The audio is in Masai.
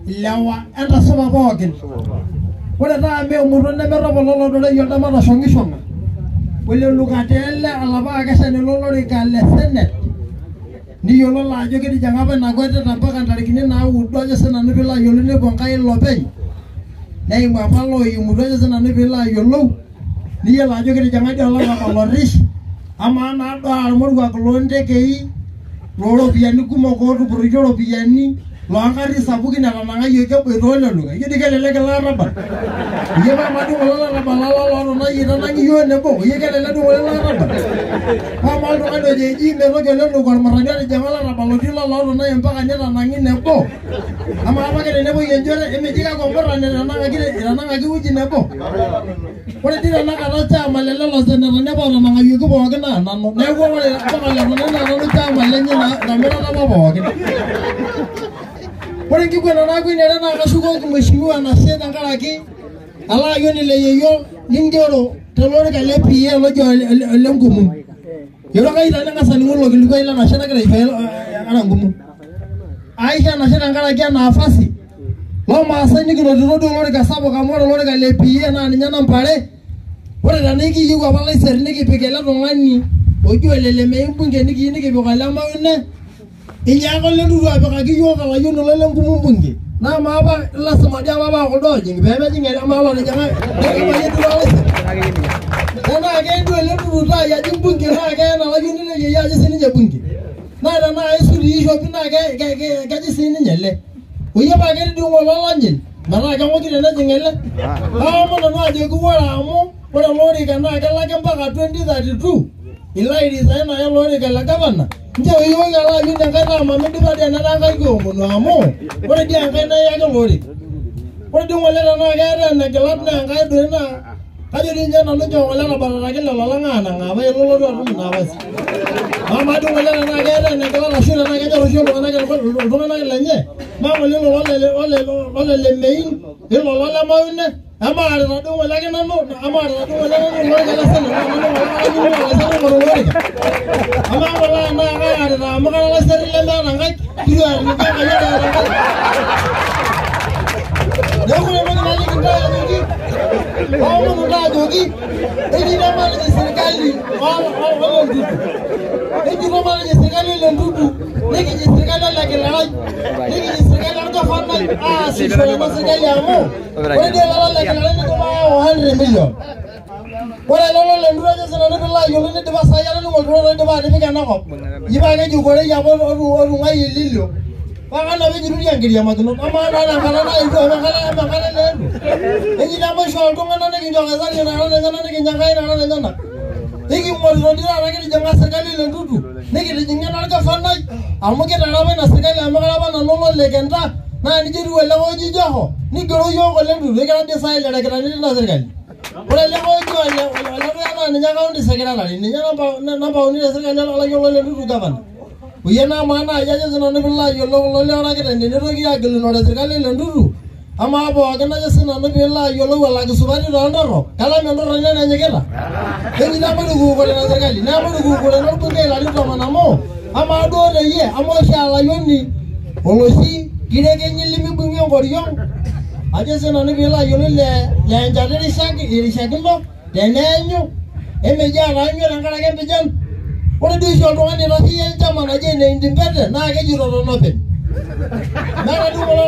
Ilewa entasupa pookin. Ore taa meemuto nemetopolo lodorei oldama toshong'ishong'a. Ole Lukate ele alapa akeshani lolorika le Senate. Niyiololo ajo kitijing'a apa ina kwetita mpaka ntarikini naudo ajo sinanu piilo ayiolou nepuo Enkai lopeny. Neimu apa looyimutua ajo sinanu piilo ayiolou. Niyiolo ajo kitijing'a dii olarrabal orish. Amaa naa duo irmoruak loontekei looropiyiani kumok ootupurroitie iropiyiani loongarrin sapukin etanang'ayioki eboita ole Luka. Ijo dii kelelek ilo arrabal. Iyie paa dii ng'ole olarrabal lootonayie itanang'i iyiook nebo. Iyie kelelek dii ng'ole ilo arrabal. Amaa oltung'ani ojo eji metoki ole Luka ormurrani otijing'a olarrabal otii ilo lootonayie mpaka nitanang'i nebo. Amaa apake tenepuoi enchoto emeji kakwa murrani etanang'aki wueji nebo. Ore dii tenakata chama le lelo senetani apa ootanang'ayioki pookin naa nanu. Neeku ore mpaka lelo naa nanu chama lenye ina mirata apa pookin. Ore enkiguana naaku eniare naa kashukoki mheshimiwa enashe tenkaraki ele ayioni le yeyio lingero tolorika le PA loji ole Nkumu. Ero kayieu taa ning'as aning'u ilo kilikuai lenashe nagira aishooyo ara Nkumu. Aisho enashe tenkaraki ena nafasi loomaasai nikinotito duo olorika sapuk amu ore olorika le PA naa ninye namba are. Ore tenaa ekiyieu apa Laiser nikipik ele tung'ani oji ole Lemei mbunge nikiyieu nikipik ole Maune. Inyaaka ole Ntutu apikaki iyiook olayioni lo le Nkumu mbunge. Naa maa apa lasima dii apa paa kuldo oojing pee mejing amaa olotijing'a nekibayie duo Laiser. Tenaa keyieu duo ele Ntutu tai ajing bunge naa keya ena layioni le yeyio ajing sininye bunge. Naa tenaa aisuti ishopi naa kejing sininye ele. Oyie paa ketii dii ng'ole olanyil metaa keng'oki tenejing ele. Kaomon nanu ajoki ore amu ore ele orika naa kelaki mpaka 2032 ilo airesign aya ele orika le gavana. Nchoo iyiook ele ayioni Enkai taama midipa dii enetaa Enkai kiomonu amu ore dii Enkai naa iyaki ele orika. Ore dii ng'ole tenaa keetae enegilat naa Enkai doi naa kajo dii ninye nanu nchoo ng'ole etabatataki lelo lang aanang'aa paa ilo lotu atum ina nafasi. Amaa dii ng'ole tenaa keetae enegilat ashu tenaa kenyor oshi iltung'anak lenye maa ng'ole ilo ole Lemein ilo lole Maune emaarita dii ng'ole ake nanu emaarita dii ng'ole nanu olorika le Senate naa nanu ng'ole kalayioni Laiser oing'oru olorika. Amaa ng'ole tenaa kaarita amu kara Olaiseri lemeeta nkaik kitu eeta ninche Enkai eeta nkaik. Neeku ore entoki naliki intae ajoki kaomonu intae ajoki ejito matijing serkali ole Ntutu. Ejito matijing serkali ole Ntutu nikijing serkali ole Kilarai nikijing serkali orgavanai aasishore ena serkali amu ore dii ele ole Kilarai nidipa ayau 100 million. Ore ele ole Ntutu ajo sinanu piilo ayiolou nidipa saai atoning'o olturur oidipa atipika enakop. Inji paa keji Korei apa otung'uayie Lilio. Paa kanu apa ejito enkiriamakino. Amaa naa tenkata naetuo ama enkata naetuo. Eji nemaisho iltung'anak nikincho Kaisari inarat enyenak nikincho Enkai inarat enyenak. Niking'orito dii taata kitijing'a serkali le Ntutu nikitijing'a enorgavanai amu kitara apa ina serkali amu kara apa nanu olole Kenta naa nijo etiu ele oji Joho nigero iyiook ole Ntutu ekira dii saai ildarekitani tina serkali. Ore ele oji ole Tuya naa ninye county secretary ninye namba uni te serkali olayiolo ole Ntutu governor. Oyie naa amaa naaji ajo sinanu piilo ayiolou kulo le Orakiteni nitoki agilunore serkali le Ntutu amaa pookin ajo sinanu piilo ayiolou elaki supati toontorrok kelam entorroni enenyikita. Eji nemaitukuukore ina serkali nemaitukuukore enorbungei ilarin tomon amu amaa duo teyie amaa oshi alayioni oloshi kirekenyi limibung'ie enkoriong ajo sinanu piilo ayiolou le enchata irishakino teneenyu emeji ataanyua tenkaraki empijan. Ore dii oshi oltung'ani oitasheyie enchama naji ene Independent naa keji totona openy. Meeta dii ng'ole